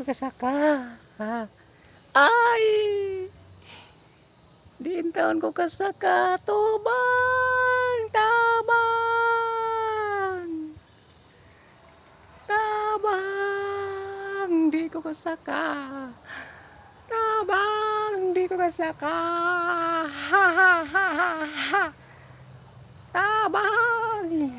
Kasaka. Ay! Diin taon ko kasaka. Tubang! Tabang! Tabang! Di ko kasaka. Tabang! Di ko kasaka. Ha ha ha ha ha! Tabang!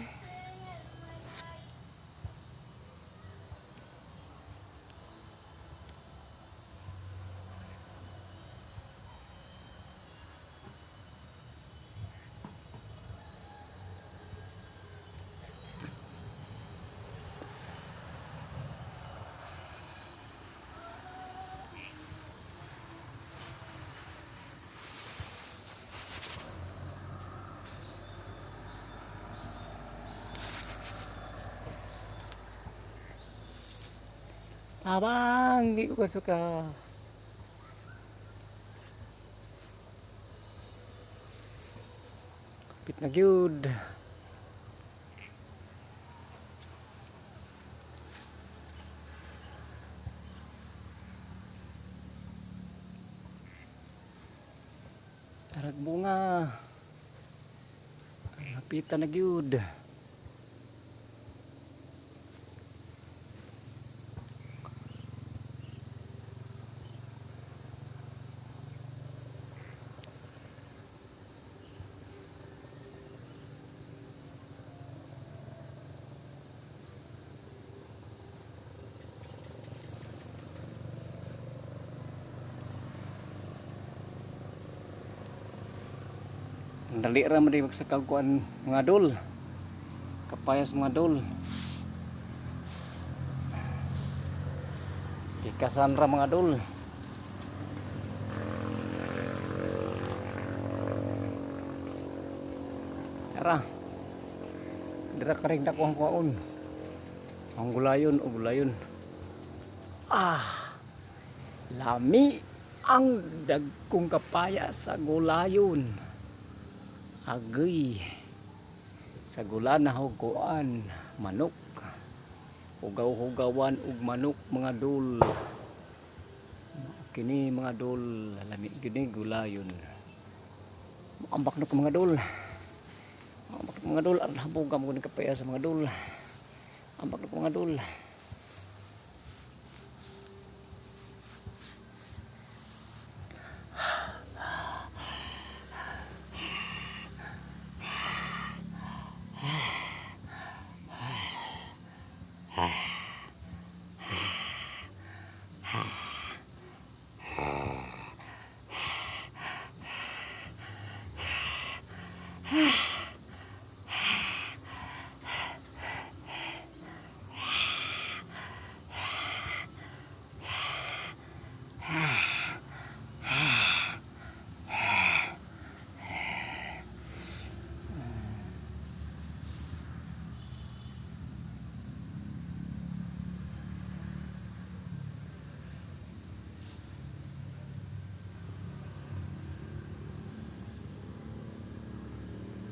Tabang! Di ko kasuka. Kapit na gyud. Arag bunga. Lapitan na gyud. Dali ra man di magsakag kuan, mga dol. Kapayas, mga dol. Ikasan ra, mga dol. Tara. Dira karing dako ang kuwaon. Ang gulayon o gulayon. Ah. Lami ang dagkong kapaya sa gulayon. Agay. Sa gula na kuan manok. Hugaw-hugawan og manok, mga dol. Kini, mga dol, lami gini gulayon. Ambak na ko, mga dol. Ambak na ko, mga dol, ang habog mo ni kapaya sa mga dol. Ambak na ko, mga dol.